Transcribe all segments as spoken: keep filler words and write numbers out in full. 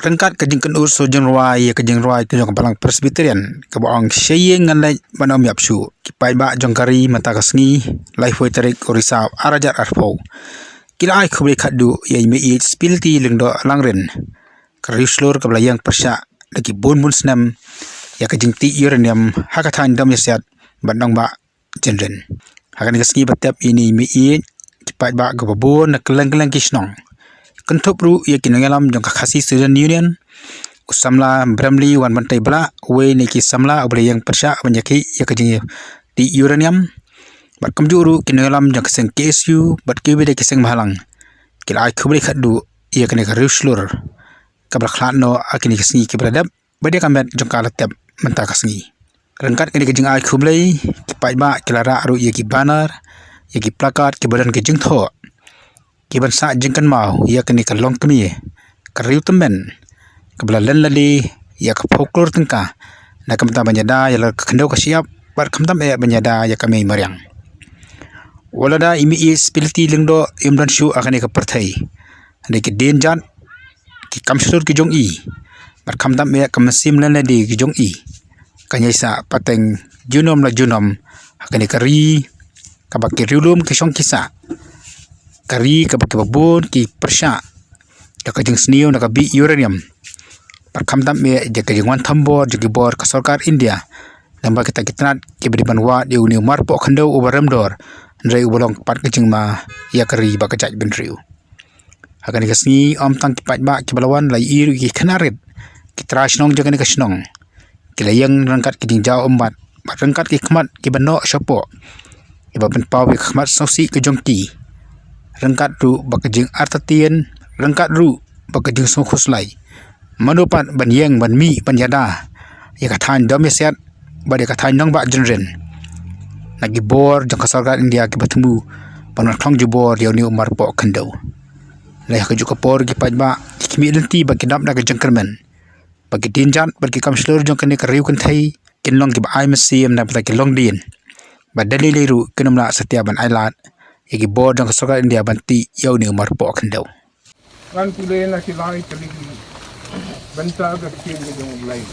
Ryngkat ka jingkynnoh shu jingrwai ïa ka jingrwai ka jong ka Balang Presbyterian kaba ong sha ïing ngan leit ban ym ïap shuh, ki paidbah jong ka ri mynta ka sngi, laiphew tarik u Risaw ar hajar arphew, ki la ai khublei khatduh ïa i Mei Spility Lyngdoh Langrin, ka riewshlur kaba la ïeng pyrshah da ki bun bun snem ïa ka jingtih uranium ha ka thaiñ Dom Ïasiat bad Nongbah Jynrin. Ha kane ka sngi ba tep ïa ine i Mei, ki paidbah kiba bun na kylleng kylleng ki shnong, kynthup ruh ïa ki nongïalam jong ka Khasi Student Union, u samla Bramley Wanbantei Blah, uwei na ki samla uba la ïeng pyrshah ban ïakhih ïa ka jingtih uranium, bad kumjuh ruh ki nongïalam jong ka seng K S U bad kiwei de ki seng bhalang, ki la ai khublei khatduh ïa kane ka riewshlur kaba la khlad noh ha kine ki sngi kiba la dep, bad ïa ka met jong ka la tep mynta ka sngi. Ryngkat kane ka jingai khublei, ki paidbah ki la rah ruh ïa ki banner, ïa ki placard kiba don ki jingthoh, kiban sah jingkynmaw ïa kane ka longkmie, ka riew tymmen, kaba la len lade ïa ka folklor tyngka, na ka bynta ban ïada ïa la ka khyndew ka shyiap, bad khamtam eh ban ïada ïa ka mei mariang. Wat lada i Mei Spility Lyngdoh im don shuh ha kane ka pyrthei, hynrei ki dienjat, ki kam shlur ki jong i, bad khamtam eh ka mynsiem len lade ki jong i, kan ïai sah pateng junom la junom ha kane ka ri kaba ki riewlum ki shong ki sah, ka ri kaba kiba bun ki pyrshah ïa ka jingsniew na ka bih uranium, bad khamtam eh ïa ka jingwan thombor jong ki bor ka sorkar India, lyngba kita ki tnat kiba dei ban wad ïa une u marpoh khyndew uba rem dor, hynrei uba long pat ka jingma ïa ka ri bad ka jaitbynriew. Ha kane ka sngi ym tang ki paidbah kiba la wan, la ïohi ruh ïa ki khynnah rit, ki trai shnong jong kane ka shnong, ki la ïeng ryngkat ki jingjaw ummat, bad ryngkat ki khmat kiba noh shapoh, kiba pynpaw ïa ka khmat sngewsih ka jong ki, ryngkat ruh bad ka jingartatien, ryngkat ruh bad ka jingsngewkhuslai. Mano pat ban ïeng ban mih ban ïada ïa ka thaiñ Dom Ïasiat bad ïa ka thaiñ Nongbah Jynrin, na ki bor jong ka sorkar India kiba thmu ban wan khlong jubor ïa une u marpoh khyndew. Lei ha kajuh ka por ki paidbah ki khmih lynti bad ki dap da ka jingkyrmen ba ki dienjat bad ki kam shlur jong kane ka riew kynthei kin long kiba ai mynsiem na ka bynta ki longdien, bad da lei lei ruh kin ym lah satia ban ailad ïa ki bor jong ka sorkar India ban tih ïa une u marpoh khyndew. Ngan pule na ki lai tylli ki bynta ka ktien ka jong U Blei.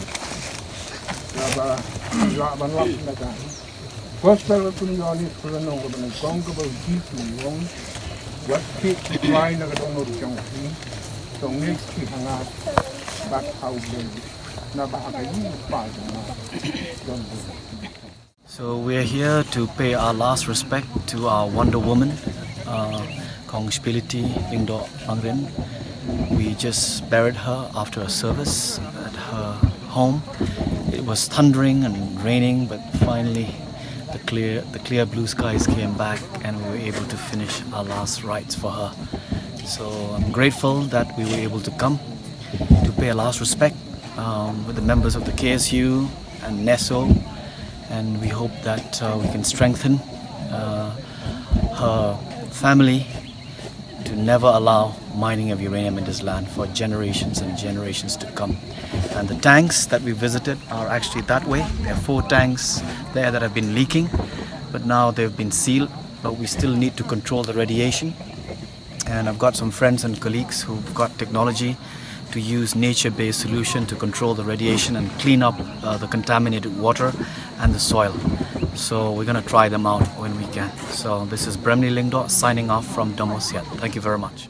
Kaba lah ban lap na ka Gospel ka King Ïoannis ka lynnong kaba nyngkong kaba Jisu u ong, wat khie ki trai na ka dohnud jong phi, to ngeit phi ha nga bad ha U Blei, naba ha ka ïing U Kpa jong nga don burom. So we're here to pay our last respect to our Wonder Woman, uh, Kong Spility Lyngdoh Langrin. We just buried her after a service at her home. It was thundering and raining, but finally the clear, the clear blue skies came back and we were able to finish our last rites for her. So I'm grateful that we were able to come to pay our last respect, um, with the members of the K S U and NESO, and we hope that, uh, we can strengthen, uh, her family to never allow mining of uranium in this land for generations and generations to come. And the tanks that we visited are actually that way. There are four tanks there that have been leaking, but now they've been sealed. But we still need to control the radiation. And I've got some friends and colleagues who've got technology to use nature-based solution to control the radiation and clean up, uh, the contaminated water and the soil. So we're gonna try them out when we can. So this is Bremni Lyngdoh signing off from Dom Ïasiat. Thank you very much.